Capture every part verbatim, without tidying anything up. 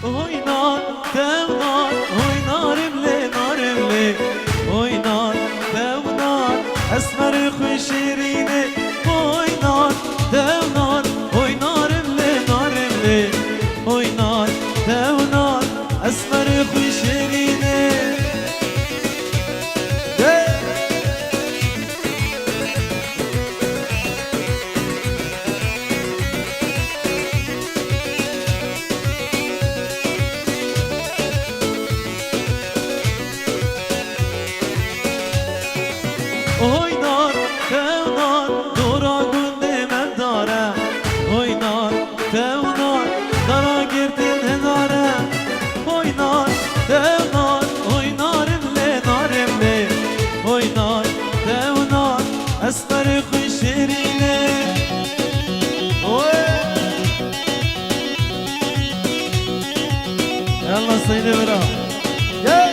Oynar, tevnar, oynarim lê, narim lê. Oynar, tevnar, esmerê xwe şêrînê. Oynar, tevnar, oynarim lê, narim lê. Oynar, tevnar, esmerê xwe şêrînê. Hey! Oynar, tevnar, dora gundê me dare. Oynar, tevnar, dara girtin hezare. Oynar, tevnar, oynarim lê, narim lê. Oynar, tevnar, esmerê xwe şêrînê. Oy! Yallah Seydê bira. Gel.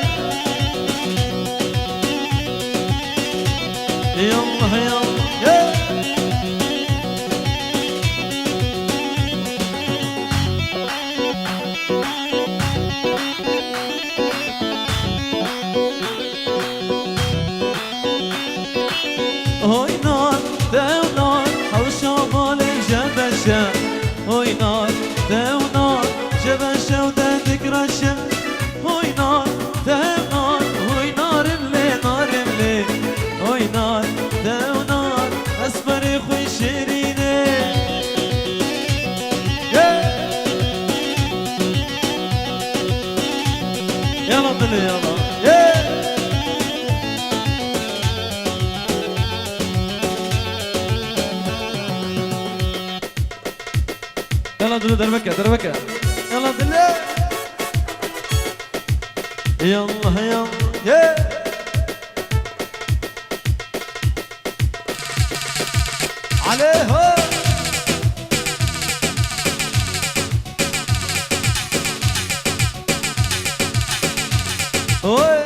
Yallah, yallah. Gel. Oynar, tevnar, hewşa balê jebeşe. Oynar, tevnar, jebeşe û te dikreşe. Oynar, tevnar, oynarim lê, narim lê. Oynar, tevnar, esmerê xwe şêrînê. Hey! Yala dilê yala. Hey! Yala dilê derveke, derveke. Yala dilê. Yallah, yallah. Hey! Alê ho! Oy!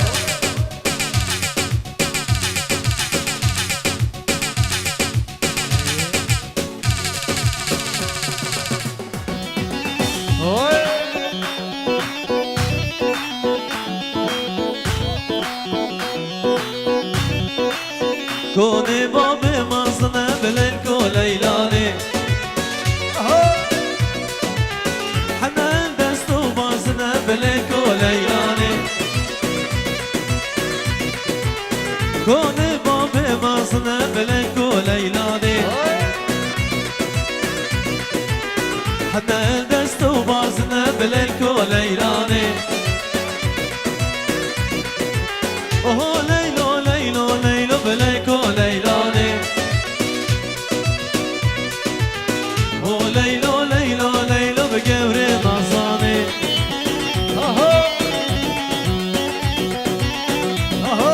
Oy! Konê babê mezine bilêko leylanê. Aha! Hene desto bazine bilêko leylanê. Konê babê mezine bilêko leylanê. Hene desto bazine bilêko leylanê. Oho leylo, leylo, leylo, bilêko leylanê. O leylo, leylo, leylo, bi gewrê nazanê. Aho! Aho!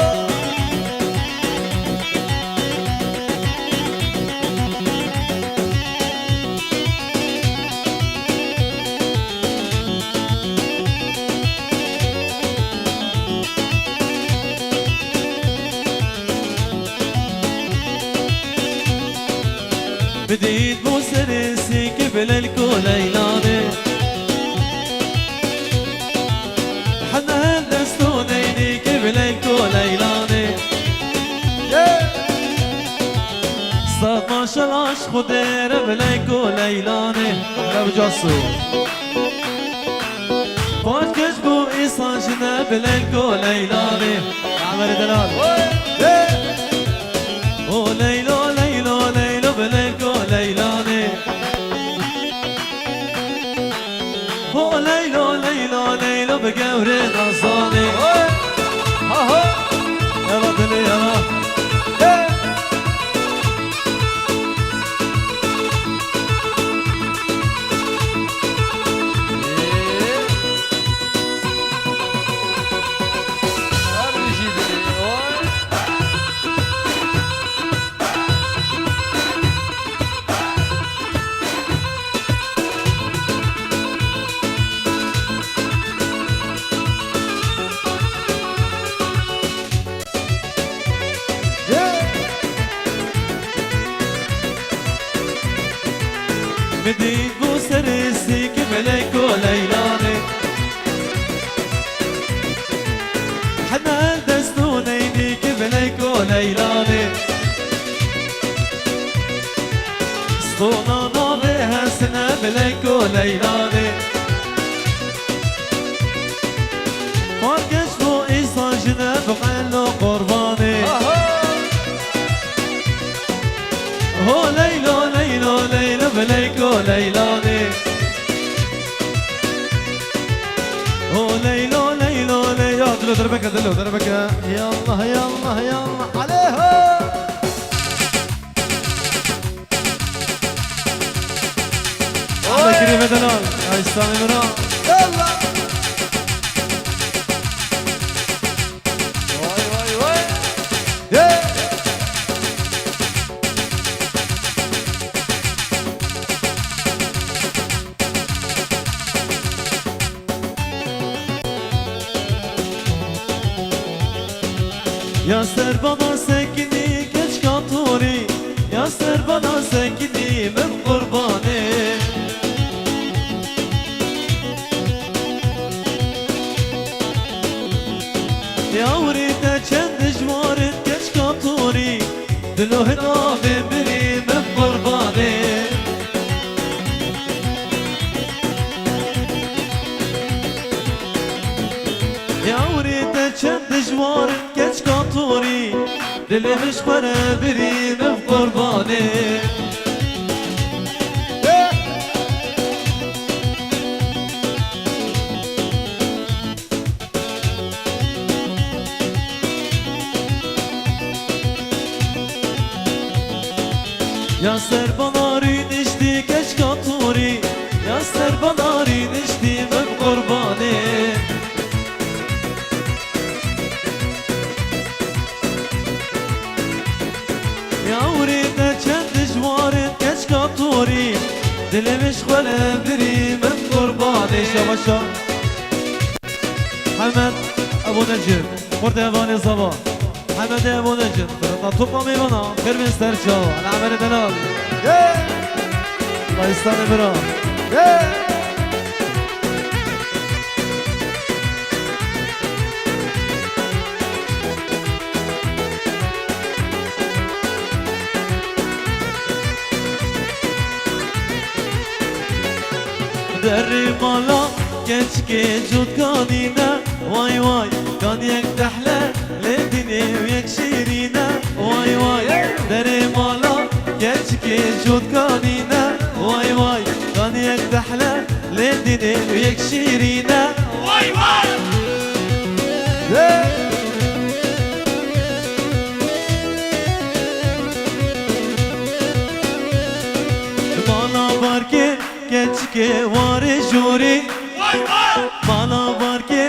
Bidît bo serê sîkî bilêko leylanê. Hene desto neynîkî bilêko leylanê. Sed maşallah ji Xwedê re bilêko leylanê. Ev casu. Paşkêş bû îsan jine bilêko leylanê. Emerê delal. Hey! O leylo, leylo, leylo, bilêko leylanê. O leylo, leylo, leylo, bi gewrê nazanê. Hey! Ha, ha! Yala dilê yala. Hey! Min dît bû serê sîkî bilêko leylanê. Tona navê hesine bileyko leylanê. Farkeş bo îsa jine biqelo qurbanê. Aha! Ho leylo, leylo, leylo, bileyko leylanê. Ho leylo, leylo, leylo. Dilo derbeke, dilo derbeke. Yallah, yallah, yallah. Aleyho! Ahmet Kirî ve Delal. Ay, İslam'ı bırak. Yallah! Vay, vay, vay! Hey! Ya ser bana sekinî keçka torî, ya ser bana sekinî min qurbanê. Ya wirî te çend dijwarin keçka torî, dilo hina vê birî min qurbanê. Ya wirî te çend dijwarin keçka torî, dilê min ji xwe re birî min qurbanê. Ya ser banarî niştî keçka torî, ya ser banarî niştî min qurbanê. Ya wirî te çend dijwarin keçka torî, dilê min ji xwe re birî min qurbanê. Şabaşa. Hemed Ebu Necib, Xurtê Evanê Zava. Hemedê Ebu Necib, fireta topa mêvana, xêr bên ser çawa. Ala Emelê Delal. Ye! Pakistanê bira. Ye! Derê mala keçikê cotkanî ne, way way, kan yek tehle lê dînê û yek şîrîne, way way. Derê mala keçikê cotkanî ne, way way, kan yek tehle lê dînê û yek şîrîne. Vay vay! Hey! Mala barkê keçikê warê jorê. Vay vay! Mala barkê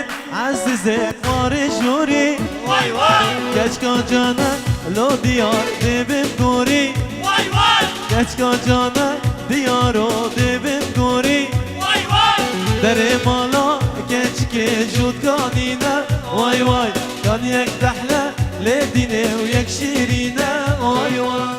ezîzê warê jorê. Vay vay! Keçika cane lo diyar dê bim gorî. Vay vay! Keçika cane diyaro dê bim gorî. Vay vay! Derê mala keçikê jotkanî ne. Vay vay! Kan yek tehle lê dînê û yek şîrîne. Vay vay!